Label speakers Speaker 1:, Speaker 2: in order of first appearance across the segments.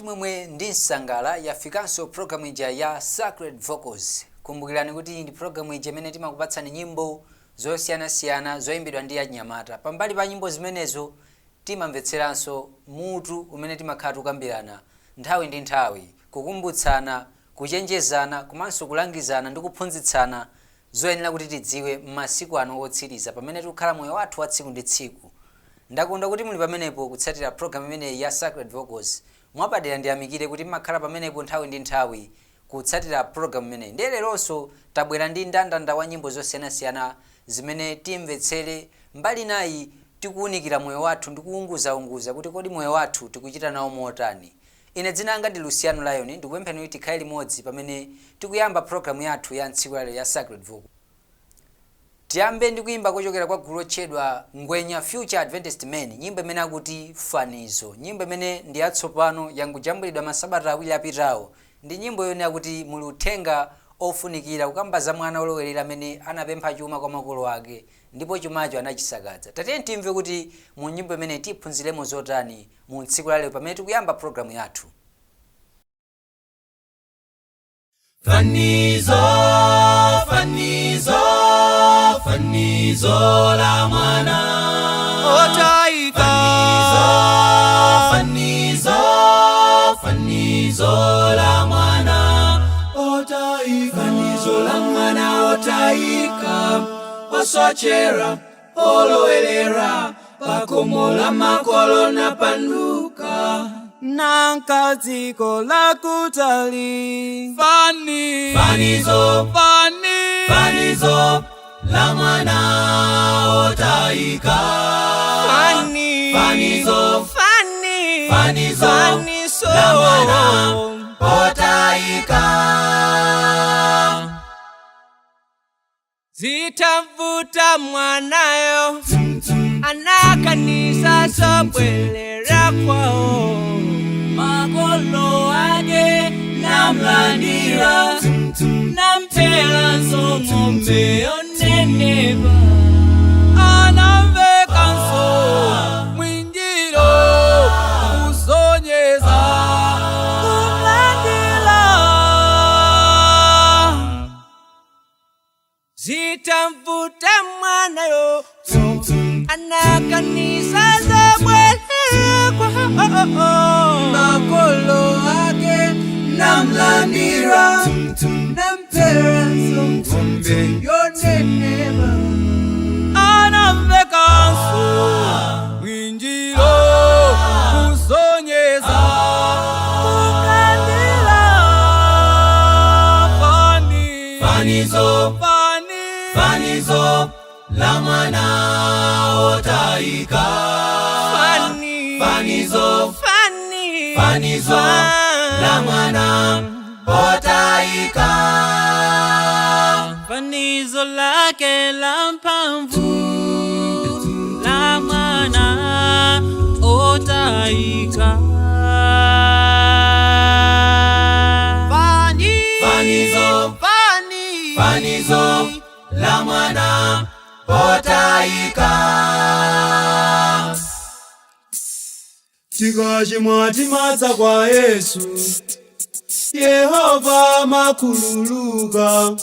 Speaker 1: Mwachimwemwe ndi msangala yafikanso programu ija ya Sacred Vocals. Kumbukirani kuti ndi programu ija imene timakupatsani nyimbo zosiyanasiyana zoyimbidwa ndi achinyamata. Pambali pa nyimbo zimenezo timamvetseranso mutu umene timakhala tikukambirana nthawi ndi nthawi, kukumbutsana, kuchenjezana komanso kulangizana ndi kuphunzitsana zoyenera kuti tidziwe m'masiku ano otsiriza pamene tikukhala moyo wathu wa tsiku ndi tsiku. Ndakondwa kuti muli pamenepo kutsatira programu imeneyi ya Sacred Vocals. Mwapadera ndiyamikire kuti mmakhala pamenepo nthawi ndi nthawi kutsatira programu imeneyi. Ndiye leronso tabwera ndi ndandanda wa nyimbo zosiyanasiyana zimene timvetsere. Mbali nayi tikuwunikira moyo wathu ndi kuwunguzaunguza kuti kodi moyo wathu tikuchita nawo motani. Ine dzina langa ndi Luciano Lion, ndikupempheni kuti tikhale limodzi pamene tikuyamba programu yathu ya tsiku lalero ya Sacred Vocals. Tiyambe ndi kuyimba kochokera kwa gulu lotchedwa Ngwenya Future Adventist Men, nyimbo imene akuti Fanizo. Nyimbo imene ndi yatsopano, yangojambulidwa masabata awiri apitawo. Ndi nyimbo yonena kuti muli uthenga ofunikira kukamba za mwana olowerera amene anapempha chuma kwa makolo ake ndipo chumacho anachisakaza. Tatiyeni timve kuti mu nyimbo imeneyi tiphunziremo zotani mu tsiku lalero pamene tikuyamba programu yathu.
Speaker 2: Fanizo, fanizo, fanizo la mwana
Speaker 3: Otaika.
Speaker 2: Fanizo, fanizo, fanizo la mwana otaika. Fanizo la mwana otaika, osochera, olowelera, pakomola makolo na panduka
Speaker 3: Nanka dziko lakutali. Fani.
Speaker 2: Fanizo.
Speaker 3: Fani.
Speaker 2: Fanizo la mwana otaika.
Speaker 3: Fani.
Speaker 2: Fanizo.
Speaker 3: Fani.
Speaker 2: Fanizo.
Speaker 3: Fanizo.
Speaker 2: La mwana otaika.
Speaker 3: Zitamvuta mwanayo anakanisa sobwelera kwawo, makolo ake namlandira, namtela ng'ombe yonenepa, anamvekanso mwinjiro kusonyeza kumlandira. Zitamvuta mwanayo anakanisa zobwelera kwawo,
Speaker 2: Makolo ake namlandira, namtela ng'ombe yonenepa,
Speaker 3: anamvekanso mwinjiro kusonyeza kumlandira. Fani.
Speaker 2: Fanizo.
Speaker 3: Fani.
Speaker 2: Fanizo la mwana otaika.
Speaker 3: Fani.
Speaker 2: Fanizo.
Speaker 3: Fani.
Speaker 2: Fanizo la mwana otaika.
Speaker 3: Fanizo lake la mphamvu la mwana otaika. Fani.
Speaker 2: Fanizo.
Speaker 3: Fani.
Speaker 2: Fanizo la mwana otaika.
Speaker 4: Tikachimwa timadza kwa Yesu, Yehova makhululuka,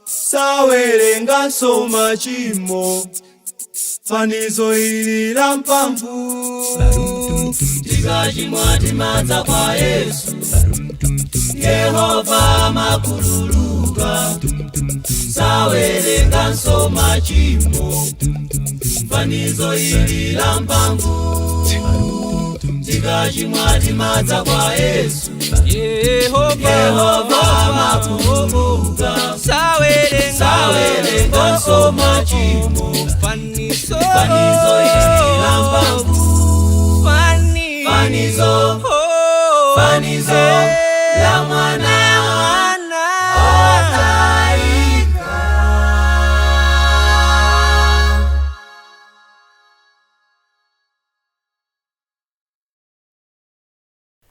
Speaker 4: sawerenganso machimo. Fanizo ili la mphamvu.
Speaker 2: Tikachimwa timadza kwa Yesu, Yehova makhululuka, sawerenganso machimo. Fanizo ili la mphamvu. Tikachimwa timadza kwa Yesu,
Speaker 3: Yehova.
Speaker 2: Yehova makhululuka,
Speaker 3: sawerenga
Speaker 2: sawerenganso machimo.
Speaker 3: Fanizo.
Speaker 2: Fanizo ili la mphamvu.
Speaker 3: Fani.
Speaker 2: Fanizo.
Speaker 3: Oh.
Speaker 2: Fanizo la mwana
Speaker 3: Mwana
Speaker 2: otaika.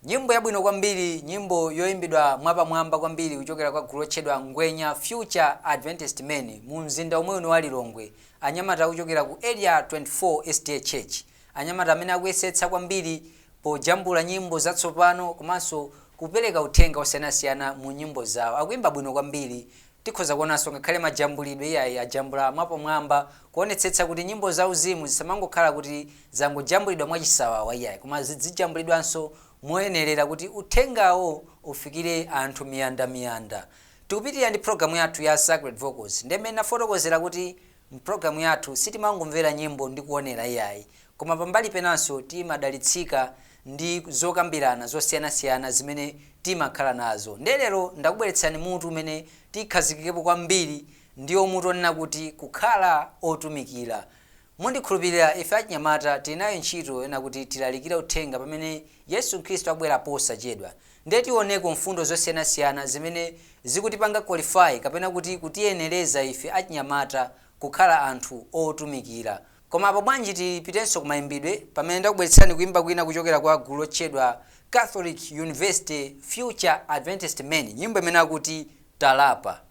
Speaker 1: Nyimbo yabwino kwambiri, nyimbo yoyimbidwa mwapamwamba kwambiri kuchokera kwa gulu lotchedwa Ngwenya Future Adventist Men mu mzinda omwe uno wa Lilongwe. Anyamata akuchokera ku Area 24 SDA Church, anyamata amene akuyesetsa kwambiri. Pojambula nyimbo zatsopano komanso kupereka uthenga osiyanasiyana mu nyimbo zawo. Akuimba bwino kwambiri. Tikhoza kuonanso ngakhale majambulidwe, iyayi, ajambula mwapamwamba, kuonetsetsa kuti nyimbo zauzimu zisamangokhala kuti zangojambulidwa mwachisawawa, iyayi, koma zidzijambulidwanso moyenerera kuti uthengawo ufikire anthu miyandamiyanda. Tikupitirira ndi programu yathu ya Sacred Vocals. Ndemene nafotokozera kuti mpulogalamu yathu sitimangomvera nyimbo ndi kuonera, iyayi, koma pambali penanso timadalitsika ndi zokambirana zosiyanasiyana zimene timakhala nazo. Ndelero ndakubweretsani mutu umene tikhazikikepo kwambiri, ndiwo mutu onena kuti kukhala otumikira. Mundikhulupirira, ife achinyamata tili nayo ntchito ena kuti tilalikire uthenga pamene Yesu Khristu abwera posachedwa. Ndiye tioneko mfundo zosiyanasiyana zimene zikutipanga qualify kapena kuti kutiyenereza ife achinyamata kukhala anthu otumikira. Koma apo bwanji tipitenso kumayimbidwe, pamene ndakubweretsani kuimba kwina kuchokera kwa gulu lotchedwa Catholic University Future Adventist Men, nyimbo imene akuti Talapa.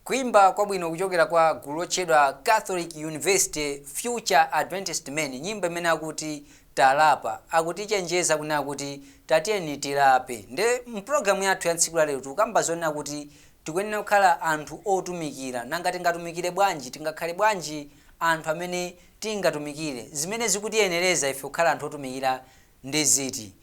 Speaker 1: Kuimba kwabwino kuchokera kwa gulu lotchedwa Catholic University Future Adventist Men, nyimbo imene akuti Talapa. Akutichenjeza kunena kuti tatiyeni tilape. Nde mpulogalamu yathu ya tsiku lalero tikukamba zonena kuti tikuyenera kukhala anthu otumikira. Nanga tingatumikire bwanji? Tingakhale bwanji anthu amene tingatumikire? Zimene zikutiyenereza ife kukhala anthu otumikira ndi ziti?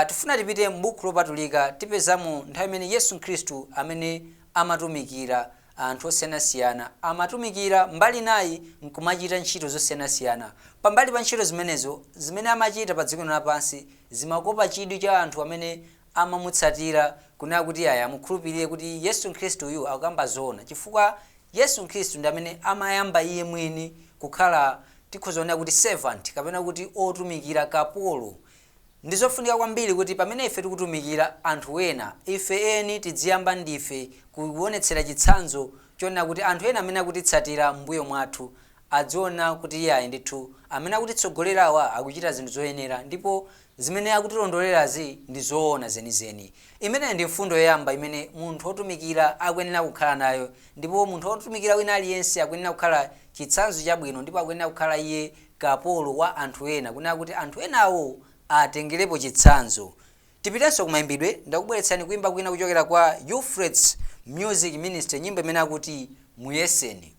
Speaker 1: Tifuna tipite m'buku lopatulika. Tipezamo nthawi imene Yesu Khristu amene amatumikira anthu osiyanasiyana, amatumikira mbali nayi nkumachita ntchito zosiyanasiyana. Pambali pa ntchito zimenezo zimene amachita pa dziko lapansi, zimakopa chidwi cha anthu amene amamutsatira kunena kuti aya amukhulupirire kuti Yesu Khristu uyu akukamba zoona, chifukwa Yesu Khristu ndi amene amayamba iye mwini kukhala, tikhoza kunena kuti, servant kapena kuti otumikira, kapolo. Ndizofunika kwambiri kuti pamene ife tikutumikira anthu ena, ife eni tidziyamba ndife kuonetsera chitsanzo chonena kuti anthu ena amene akutitsatira mbuyo mwathu adziona kuti iyayi ndithu, amene akutitsogolerawa akuchita zinthu zoyenera ndipo zimene akutilondolerazi ndi zoona zenizeni. Imeneyi ndi mfundo yoyamba imene munthu wotumikira akuyenera kukhala nayo, ndipo munthu wotumikira wina aliyense akuyenera kukhala chitsanzo chabwino ndipo akuyenera kukhala iye kapolo wa anthu ena, kunena kuti anthu enawo atengerepo chitsanzo. Tipitenso kumayimbidwe. Ndakubweretsani kuimba kwina kuchokera kwa Euphrates Music Ministry, nyimbo imene akuti Muyeseni.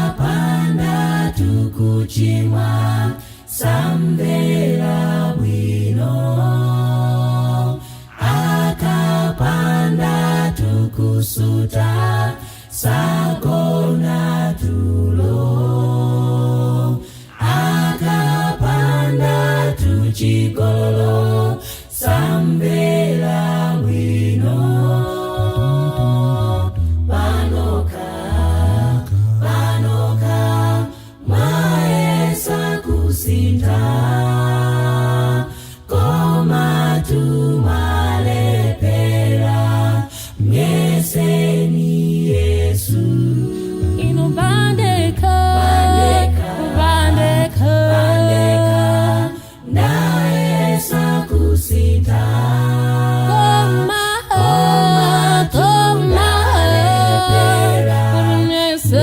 Speaker 2: Akapanda tukuchimwa, samvera bwino. Akapanda tukusuta, sagona tulo. Akapanda tuchigololo, samvera bwino. Panoka, panoka, mwaesa kusintha, koma tumalephera. Myeseni Yesu.
Speaker 5: Inobandeka.
Speaker 2: Bandeka.
Speaker 5: Bandeka.
Speaker 2: Bandeka, ndaesa kusintha,
Speaker 5: Koma, koma, Yesu,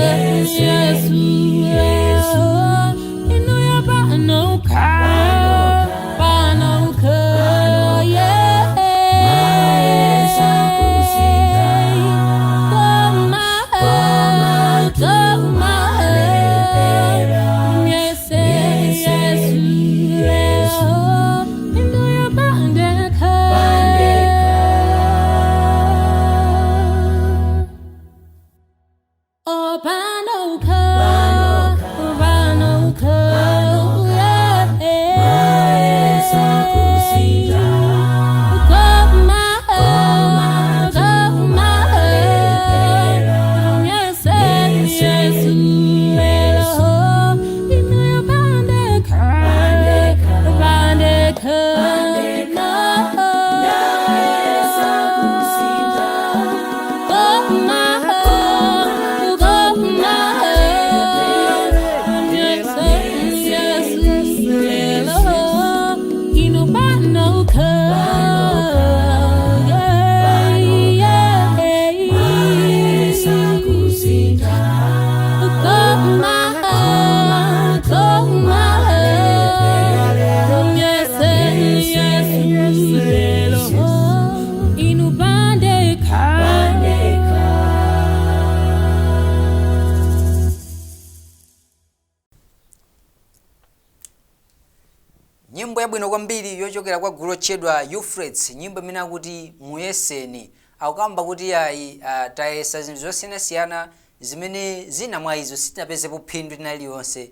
Speaker 5: Yesu. Inu ya panoka, panoka, yeah.
Speaker 2: Mwaesa kusintha,
Speaker 5: Koma, koma, Yesu, Yesu. Inu ya bandeka. Oh, panoka, panoka, yeah.
Speaker 1: Nyimbo yabwino kwambiri yochokera kwa gulu lotchedwa Euphrates, nyimbo imene akuti "Muyeseni". Akukamba kuti ayi, tayesa zinthu zosiyanasiyana zimene zina mwa izo sitinapezepo phindu lina lililonse.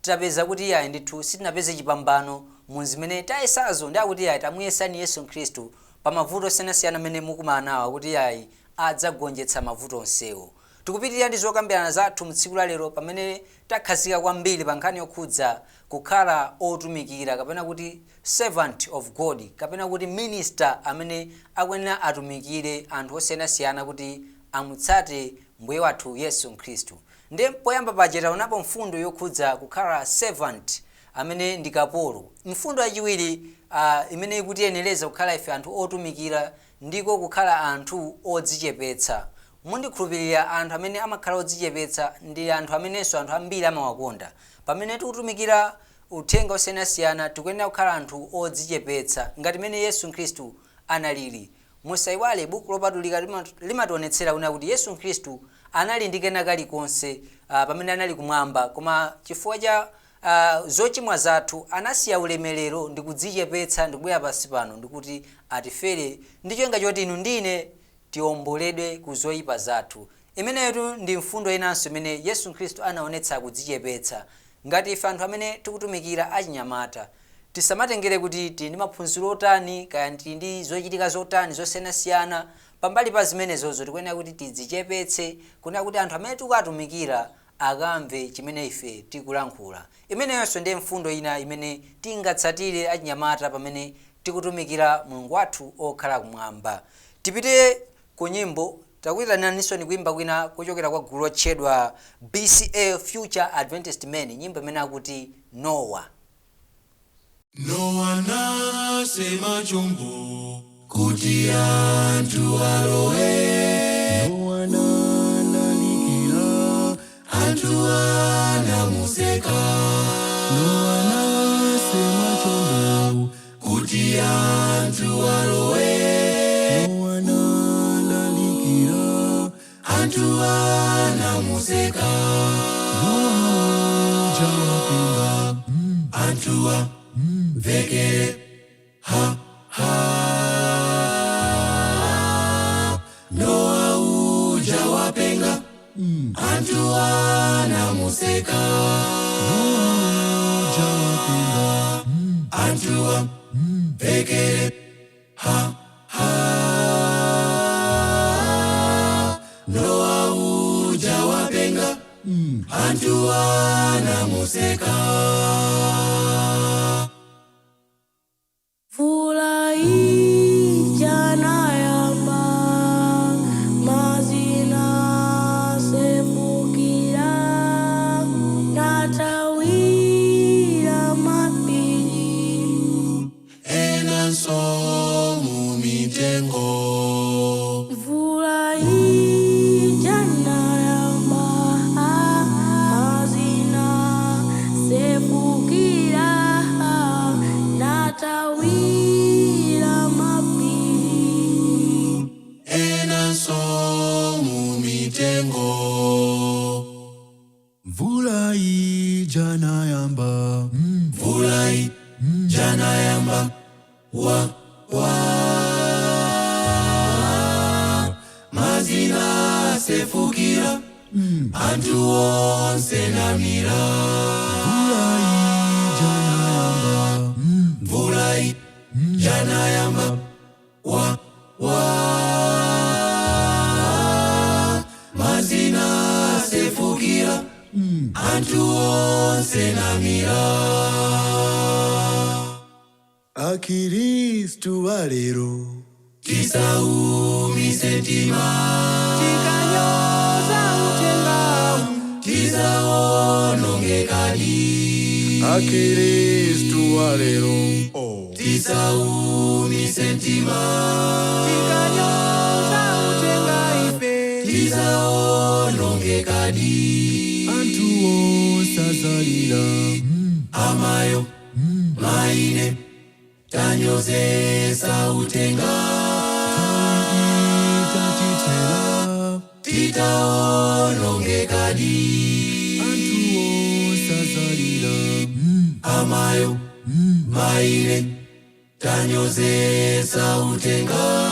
Speaker 1: Tapeza kuti ayi ndithu sitinapeze chipambano mu zimene tayesazo, ndi akuti ayi, tamuyesani Yesu Khristu pa mavuto osiyanasiyana amene mukumana nawo, akuti ayi, adzagonjetsa mavuto onsewo. Tikupitirira ndi zokambirana zathu mtsiku la lero pamene takhazika kwambiri pa nkhani yokhudza kukhala otumikira, kapena kuti servant of God, kapena kuti minister amene akuyenera atumikire anthu osiyanasiyana kuti amutsate Mbuye wathu Yesu Khristu. Ndiye poyamba paja taonapo mfundo yokhudza kukhala servant amene ndi kapolo. Mfundo yachiwiri imene ikutiyenereza kukhala ife anthu otumikira ndiko kukhala anthu odzichepetsa. Mundikhulupirira, anthu amene amakhala odzichepetsa ndi anthu amenenso anthu ambiri amawakonda. Pamene tikutumikira uthenga osiyanasiyana, tikuyenera kukhala anthu odzichepetsa ngati mmene Yesu Khristu analili. Musayiwale, Buku Lopatulika limationetsera kunena kuti Yesu Khristu anali ndi kena kalikonse pamene anali kumwamba, koma chifukwa cha zochimwa zathu anasiya ulemerero ndi kudzichepetsa ndikubwera pansi pano ndikuti atifere ndi cholinga choti inu ndine tiwomboledwe ku zoyipa zathu. Imeneyotu ndi mfundo inanso imene Yesu Khristu anaonetsa kudzichepetsa. Ngati ife anthu amene tikutumikira achinyamata, tisamatengere kuti tili ndi maphunziro otani, kaya tili ndi zochitika zotani zosiyanasiyana. Pambali pa zimenezozo, tikuyenera kuti tidzichepetse kunena kuti anthu amene tikuwatumikira akamve chimene ife tikulankhula. Imeneyonso ndiye mfundo ina imene tingatsatire achinyamata pamene tikutumikira Mulungu wathu okhala kumwamba. Tipite ku nyimbo. Takuyitananinso ni kuimba kwina kuchokera kwa gulu lotchedwa BCA Future Adventist Men, nyimbo imene akuti "Nowa".
Speaker 4: Nowa nasema chombo kuti anthu alowe. Nowa nalalikira, anthu anamuseka. Nowa nasema chombo kuti anthu alowe. Nowa nalalikira, anthu anamuseka. Nowa uja wapenga, anthu amvekere ha ha. Nowa uja wapenga, anthu anamuseka. Nowa uja wapenga, anthu amvekere ha ha. Nowa uja wapenga, anthu anamuseka.
Speaker 2: Mvula ija inayamba, madzi nasefukira, nathawira mapiri.
Speaker 4: Enanso mumitengo.
Speaker 2: Mvula ija inayamba, madzi nasefukira, nathawira mapiri.
Speaker 4: Enanso mumitengo. Mvula ija inayamba, mvula ija inayamba, wa wa, madzi nasefukira, anthu onse namira. Mvula ija inayamba, mvula ija inayamba, wa wa, madzi nasefukira, anthu onse namira. Akhristu alero, tisaumise mtima.
Speaker 3: Tikanyoza uthengawu,
Speaker 4: tizaonongekadi. Akhristu alero, tisaumise mtima.
Speaker 3: Tikanyoza uthenga ife,
Speaker 4: Tizaonongekadi. Anthu osazalira, amayo maine, tanyozesa uthenga. Itatithera, titaonongekadi. Anthu osazalira, amayo. Maine tanyozesa utenga.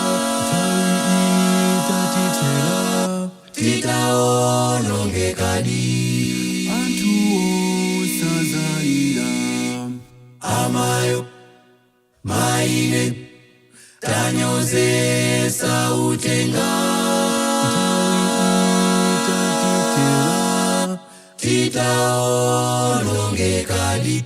Speaker 4: Nthawi itatithera titaonongekadi. Anthu osazalira amayo maine tanyozesa utenga. Nthawi itatithera titaonongekadi.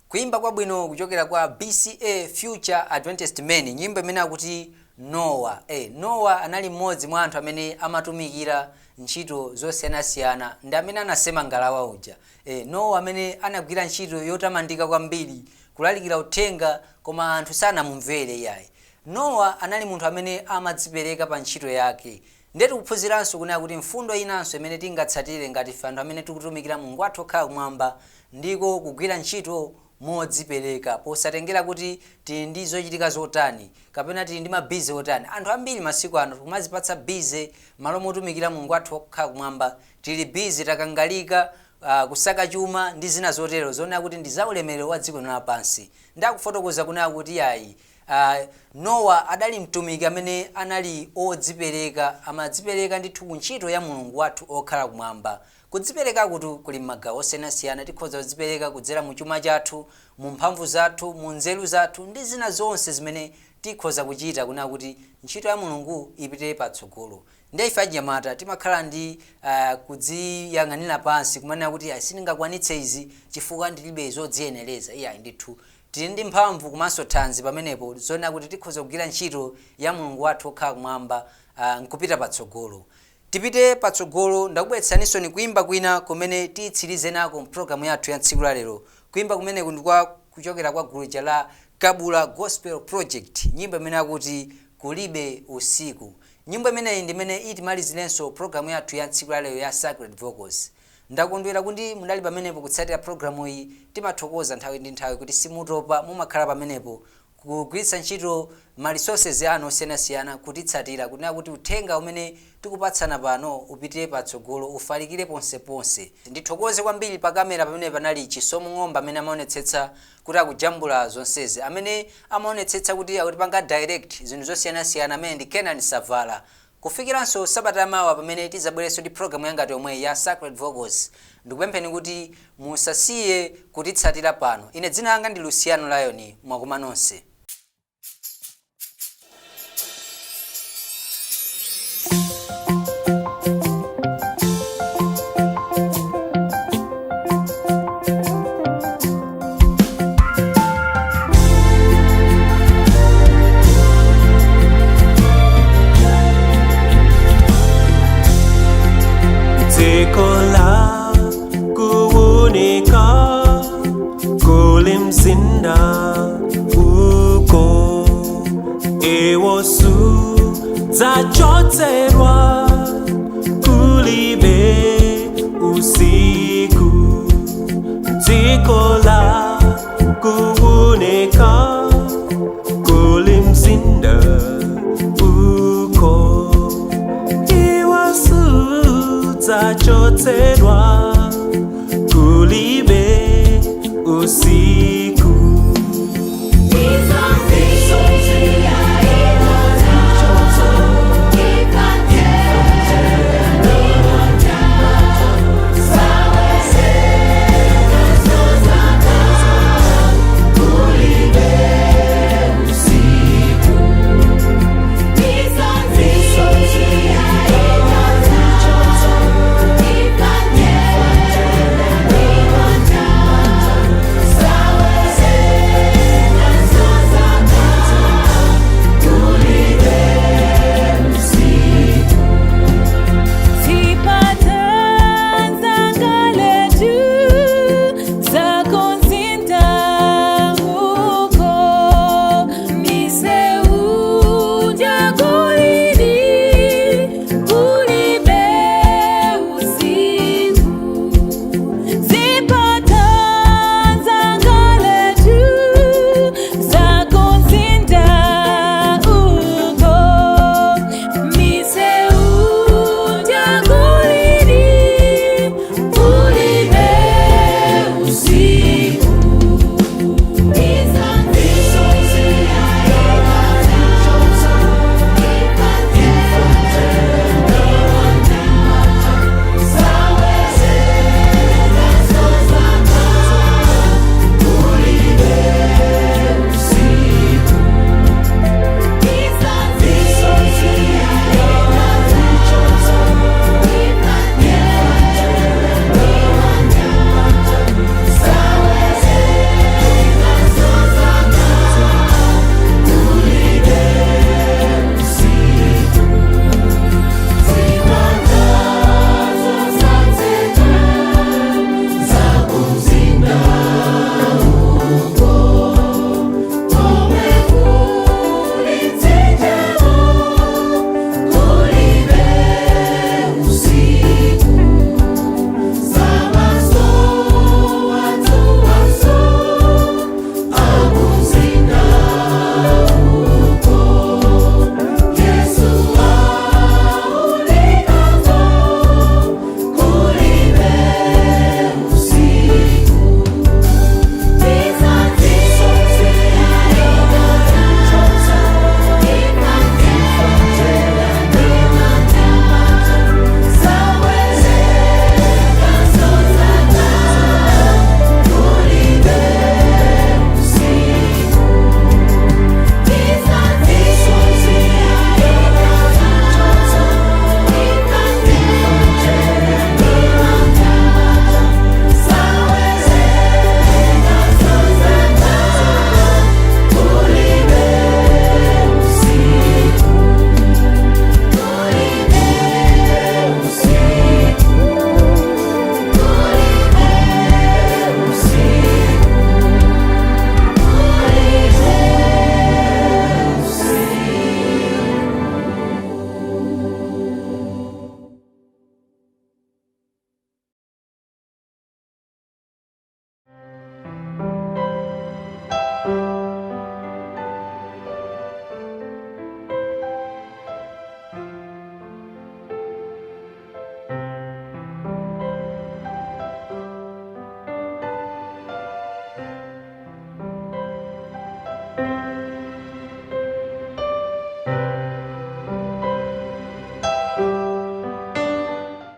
Speaker 1: Kuimba kwabwino kuchokera kwa BCA Future Adventist Men, nyimbo imene akuti Nowa. Nowa anali mmodzi mwa anthu amene amatumikira ntchito zosiyanasiyana, ndi amene anasema ngalawa uja. Nowa amene anagwira ntchito yotamandika kwambiri kulalikira uthenga, koma anthu sanamumvere iyayi. Nowa anali munthu amene amadzipereka pa ntchito yake. Ndiye tikuphunziranso kunena kuti mfundo inanso imene tingatsatire ngati ife anthu amene tikutumikira Mulungu wathu okhala kumwamba ndiko kugwira ntchito modzipereka, posatengera kuti tili ndi zochitika zotani kapena tili ndi ma busy otani. Anthu ambiri masiku ano tikumazipatsa busy malo motumikira Mulungu wathu okhala kumwamba. Tili busy, takangalika kusaka chuma ndi zina zotero zonena kuti ndi za ulemerero wa dziko lino lapansi. Ndakufotokoza kunena kuti ayi, Nowa adali mtumiki amene anali odzipereka, amadzipereka ndithu ku ntchito ya Mulungu wathu okhala kumwamba. Kudzipereka kutu kuli m'magawo osiyanasiyana. Tikhoza kudzipereka kudzera mu chuma chathu, mu mphamvu zathu, mu nzeru zathu ndi zina zonse zimene tikhoza kuchita kunena kuti ntchito ya Mulungu ipite patsogolo. Ndiye ife achinyamata timakhala ndi kudziyang'anira pansi, kumanena kuti ayi, sindingakwanitse izi chifukwa ndilibe zodziyenereza. Iyayi ndithu, tili ndi mphamvu komanso thanzi pamenepo zonena kuti tikhoza kugwira ntchito ya Mulungu wathu okhala kumwamba nkupita patsogolo. Tipite patsogolo, ndakubweretsaninso ni kuimba kwina kumene tiyitsirize nako mpulogalamu yathu ya tsiku la lero. Kuimba kumeneku ndi kwa kuchokera kwa gulu la Kabula Gospel Project, nyimbo imene akuti Kulibe Usiku. Nyimbo imeneyi ndi imene itimalizirenso pulogalamu yathu ya tsiku la lero ya Sacred Vocals. Ndakondwera kuti mudali pamenepo kutsatira pulogalamu iyi. Timathokoza nthawi ndi nthawi kuti simutopa, mumakhala pamenepo kugwiritsa ntchito ma resources anu osiyanasiyana kutitsatira, kunena kuti uthenga umene tikupatsana pano upite patsogolo, ufalikire ponseponse. Ndithokoze kwambiri pa kamera pamene panali Chisomo Ng'ombe, amene amaonetsetsa kuti akujambula zonsezi, amene amaonetsetsa kuti akutipanga direct zinthu zosiyanasiyana, amene ndi Kenan Savala. Kufikiranso sabata yamawa pamene tizabwerenso ndi programu yangati yomwe ya Sacred Vocals, ndikupempheni kuti musasiye kutitsatira pano. Ine dzina langa ndi Luciano Lion. Mwakuma nonse.
Speaker 3: Dziko la kuwunika kuli mzinda uko iwo sudzachotsedwa kulibe usiku. Dziko la kuwunika kuli mzinda uko iwo sudzachotsedwa kulibe